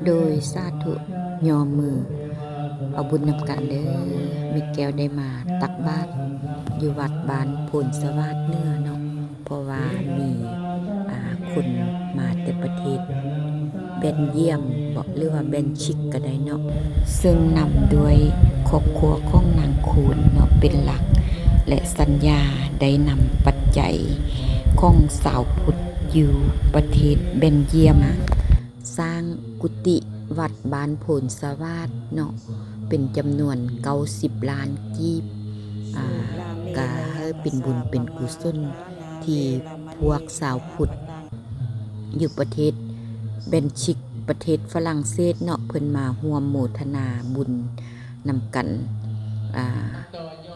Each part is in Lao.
ໂດຍສາທຸ ຍໍມືເອົາບຸນນຳກັນເດີ. ແມ່ແກ້ວໄດ້ມາຕັກບາດຢູ່ວັດບ້ານໂພນສະຫວາດເໜືອເນາະ ເພາະວ່າມີ ອາ ຄົນມາແຕ່ປະເທດເບນຢ້ຽມເບາະ ຫຼືວ່າເບນຊິກກໍໄດ້ເນາະ ເຊິ່ງນຳດ້ວຍຄອບຄົວຂອງນາງຄູນເນາະເປັນຫຼັກ ແລະ ສັນຍາໄດ້ນຳປັດໄຈຂອງຊາວພຸດຢູ່ປະເທດເບນຢ້ຽມ ສ້າງກຸຕິວັດບ້ານໂພນສະຫວາດເນາະ ເປັນຈຳນວນເກົ້າສິບລ້ານກີບ ອາ ກະໃຫ້ເປັນບຸນເປັນກຸສົນທີ່ພວກຊາວພຸດຢູ່ປະເທດເບນຊິກ ປະເທດຝຣັ່ງເສດເນາະ ເພິ່ນມາຮ່ວມໂມທະນາບຸນນຳກັນ ອາ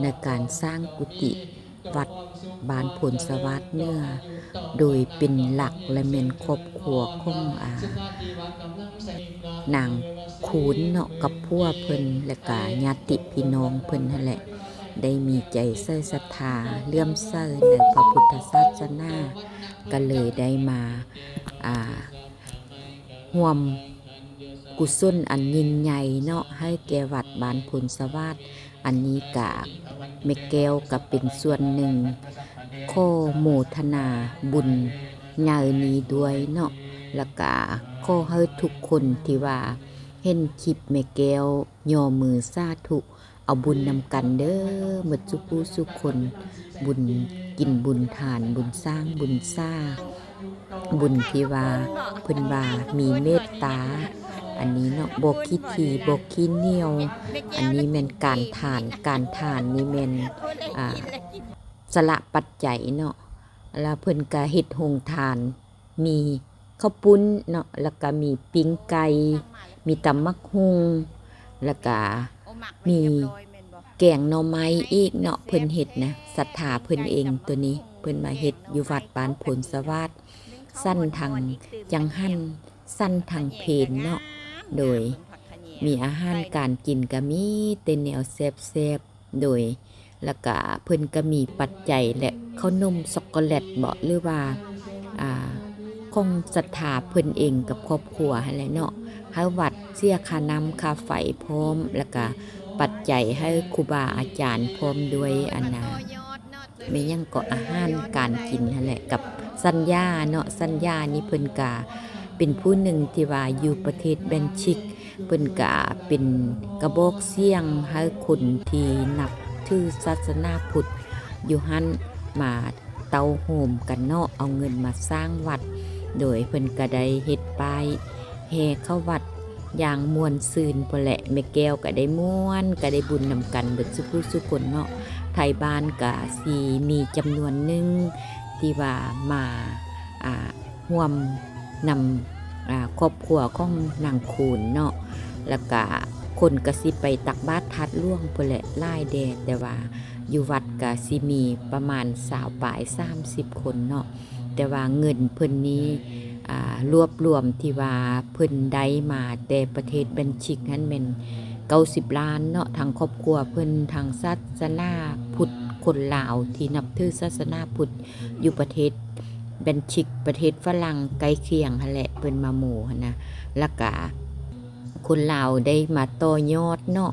ໃນການສ້າງກຸຕິ ວັດບ້ານໂພນສະຫວາດເໜືອ ໂດຍເປັນຫຼັກ ແລະ ແມ່ນຄອບຄົວຂອງ ອາ ນາງຄູນເນາະ ກັບຜົວເພິ່ນ ແລະ ກະຍາດຕິພີ່ນ້ອງເພິ່ນຫັ້ນແຫຼະ ໄດ້ມີໃຈໃສ່ສັດທາເຫຼື້ອມໃສໃນພະພຸດທະສາສະໜາ ກະເລີຍໄດ້ມາ ອາ ຮ່ວມກຸສົນອັນຍິ່ງໃຫຍ່ເນາະ ໃຫ້ແກ່ວັດບ້ານໂພນສະຫວາດ. ອັນນີ້ກະແມ່ແກ້ວກະເປັນສ່ວນໜຶ່ງ ຂໍໂມທະນາບຸນໃຫຍ່ນີ້ດ້ວຍເນາະ ລະກະຂໍໃຫ້ທຸກຄົນທີ່ວ່າເຫັນຄລິບແມ່ແກ້ວຍໍມືສາທຸ ເອົາບຸນນຳກັນເດີ ໝົດສູ່ຜູ້ສູ່ຄົນ ບຸນກິນບຸນທານ ບຸນສ້າງບຸນສາ ບຸນທີ່ວ່າເພິ່ນວ່າມີເມດຕາ ອັນນີ້ເນາະ ບໍ່ຂີ້ຖີ່ບໍ່ຂີ້ໜຽວ ອັນນີ້ແມ່ນການທານ ການທານນີ້ແມ່ນ ອາ ສະຫຼະປັດໄຈເນາະ ລະເພິ່ນກະເຮັດໂຮງທານ ມີເຂົ້າປຸ້ນເນາະ ລະກະມີປີ້ງໄກ່ ມີຕຳໝາກຫຸ່ງ ລະກະມີແກງໜໍ່ໄມ້ອີກເນາະ ເພິ່ນເຮັດນະ ສັດທາເພິ່ນເອງໂຕນີ້ ເພິ່ນມາເຮັດຢູ່ວັດບ້ານໂພນສະຫວາດ ສັນທັງຈັງຫັນ ສັນທັງເພນເນາະ ໂດຍມີອາຫານການກິນກະມີແຕ່ແນວແຊບໆ ໂດຍ ລະກະເພິ່ນກະມີປັດໄຈ ແລະ ເຂົ້າໜົມຊັອກໂກແລັດເບາະ ຫຼືວ່າ ອາ ຂອງສັດທາເພິ່ນເອງກັບຄອບຄົວຫັ້ນແຫຼະເນາະ ໃຫ້ວັດເສຍຄ່ານ້ຳຄ່າໄຟພ້ອມ ລະກະປັດໄຈໃຫ້ຄູບາອາຈານພ້ອມດ້ວຍ ອັນນາ ແມ່ນຫຍັງເກາະ ອາຫານການກິນຫັ້ນແຫຼະ ກັບສັນຍາເນາະ ສັນຍານີ້ເພິ່ນກະເປັນຜູ້ໜຶ່ງທີ່ວ່າຢູ່ປະເທດເບນຊິກ ເພິ່ນກະເປັນກະບອກສຽງໃຫ້ຄົນທີ່ນັບຖືສາສະໜາພຸດຢູ່ຫັ້ນມາເຕົ້າໂຮມກັນເນາະ ເອົາເງິນມາສ້າງວັດ ໂດຍເພິ່ນກະໄດ້ເຮັດປ້າຍແຫ່ເຂົ້າວັດ ຢ່າງມ່ວນຊື່ນພຸ້ນແຫຼະ ແມ່ແກ້ວກະໄດ້ມ່ວນ ກະໄດ້ບຸນນຳກັນເບິດສູ່ຜູ້ສູ່ຄົນເນາະ ໄທບ້ານກະຊິມີຈຳນວນໜຶ່ງທີ່ວ່າມາ ອາ ຮ່ວມນຳ ອາ ຄອບຄົວຂອງນາງຄູນເນາະ ລະກະຄົນກະຊິໄປຕັກບາດທາດຫຼວງພຸ້ນແຫຼະ ຫຼາຍແດ່ ແຕ່ວ່າຢູ່ວັດກະຊິມີປະມານຊາວປາຍ ສາມສິບຄົນເນາະ ແຕ່ວ່າເງິນເພິ່ນນີ້ ອາ ລວບລວມທີ່ວ່າເພິ່ນໄດ້ມາແຕ່ປະເທດເບນຊິກຫັ້ນແມ່ນເກົ້າສິບລ້ານເນາະ ທັງຄອບຄົວເພິ່ນ ທັງສາສະໜາພຸດ ຄົນລາວທີ່ນັບຖືສາສະໜາພຸດຢູ່ປະເທດເບນຊິກ ປະເທດຝຣັ່ງໃກ້ຄຽງຫັ້ນແຫຼະ ເພິ່ນມາໂມຫັ້ນນະ ລະກະຄົນລາວໄດ້ມາຕໍ່ຍອດເນາະ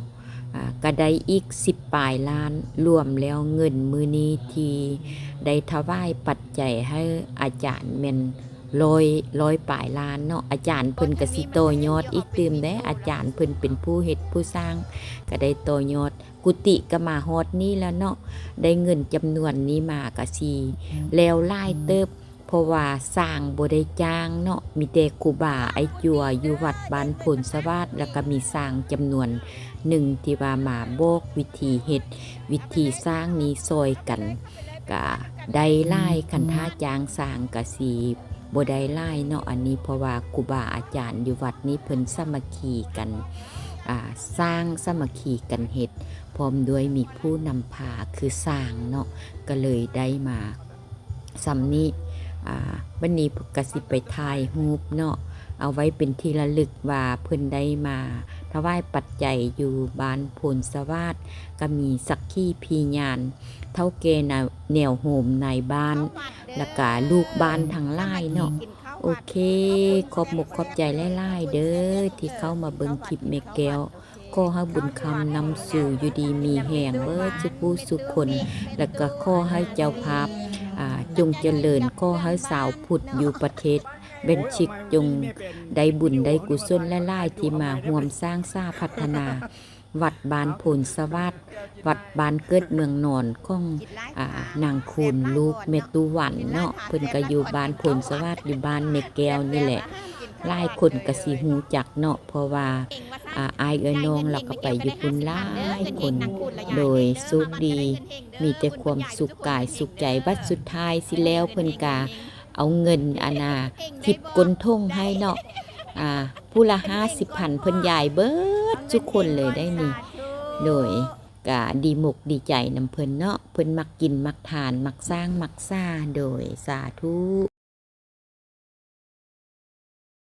ອາ ກະໄດ້ອີກສິບປາຍລ້ານ ລວມແລ້ວເງິນມື້ນີ້ທີ່ໄດ້ຖວາຍປັດໄຈໃຫ້ອາຈານແມ່ນຮ້ອຍ ຮ້ອຍປາຍລ້ານເນາະ ອາຈານເພິ່ນກະຊິຕໍ່ຍອດອີກຕື່ມເດ້ ອາຈານເພິ່ນເປັນຜູ້ເຮັດຜູ້ສ້າງ ກະໄດ້ຕໍ່ຍອດ ກຸຕິກະມາຮອດນີ້ແລ້ວເນາະ ໄດ້ເງິນຈຳນວນນີ້ມາກະຊິແລ້ວຫຼາຍເຕີບ ເພາະວ່າຊ່າງບໍ່ໄດ້ຈ້າງເນາະ ມີແຕ່ຄູບາໄອ້ຈົວຢູ່ວັດບ້ານໂພນສະຫວາດ ລະກະມີຊ່າງຈຳນວນໜຶ່ງທີ່ວ່າມາບອກວິທີເຮັດ ວິທີສ້າງນີ້ຊ່ອຍກັນ ກະໄດ້ຫຼາຍ ຄັນຖ້າຈ້າງຊ່າງກະຊິບໍ່ໄດ້ຫຼາຍເນາະ ອັນນີ້ເພາະວ່າຄູບາອາຈານຢູ່ວັດນີ້ເພິ່ນສາມັກຄີກັນ ອາ ສ້າງ ສາມັກຄີກັນເຮັດ ພ້ອມດ້ວຍມີຜູ້ນຳພາຄືຊ່າງເນາະ ກະເລີຍໄດ້ມາ ສ່ຳນີ້ ອາ ບັດນີ້ກະຊິໄປຖ່າຍຮູບເນາະ ເອົາໄວ້ເປັນທີ່ລະລຶກວ່າເພິ່ນໄດ້ມາຖວາຍປັດໄຈຢູ່ບ້ານໂພນສະຫວາດ ກະມີສັກຂີພິຍານ ເຖົ້າແກ່ນາ ແນວໂຮມນາຍບ້ານ ລະກະລູກບ້ານທັງຫຼາຍເນາະ ໂອເຄ ຂອບມຸກຂອບໃຈຫຼາຍໆເດີ້ ທີ່ເຂົ້າມາເບິ່ງຄລິບແມ່ແກ້ວ. ຂໍໃຫ້ບຸນຄຳນຳສູ່ຢູ່ດີມີແຮງເບິດສູ່ຜູ້ສູ່ຄົນ ແລະກໍຂໍໃຫ້ເຈົ້າພາບ ອ່າ ຈົ່ງຈະເລີນ, ຂໍໃຫ້ຊາວພຸດຢູ່ປະເທດເບນຊິກຈົ່ງໄດ້ບຸນໄດ້ກຸສົນຫຼາຍໆ ທີ່ມາຮ່ວມສ້າງສາພັດທະນາ ວັດບ້ານໂພນສະຫວາດ ວັດບ້ານເກີດເມືອງນອນຂອງ ອ່າ ນາງຄູນ ລູກແມ່ຕູ້ຫວັນເນາະ. ເພິ່ນກໍຢູ່ບ້ານໂພນສະຫວາດ ຢູ່ບ້ານແມ່ແກ້ວນີ້ແຫຼະ. ຫຼາຍຄົນກໍຊິຮູ້ຈັກເນາະ ເພາະວ່າ ອ່າ ອ້າຍເອື້ອຍນ້ອງລາວກໍໄປຢູ່ພຸ້ນຫຼາຍຄົນ. ໂດຍ ໂຊກດີ ມີແຕ່ຄວາມສຸກກາຍສຸກໃຈ. ບັດສຸດທ້າຍຊິແລ້ວ ເພິ່ນກະເອົາເງິນ ອັນນ່າ ທິບກົ້ນຖົງໃຫ້ເນາະ ອ່າ ຜູ້ລະຫ້າສິບພັນ ເພິ່ນຢາຍເບີດທຸກຄົນເລີຍໄດ໋ນີ້. ໂດຍ ກະດີມົກດີໃຈນຳເພິ່ນເນາະ ເພິ່ນມັກກິນມັກທານ ມັກສ້າງມັກສາ. ໂດຍ ສາທຸ.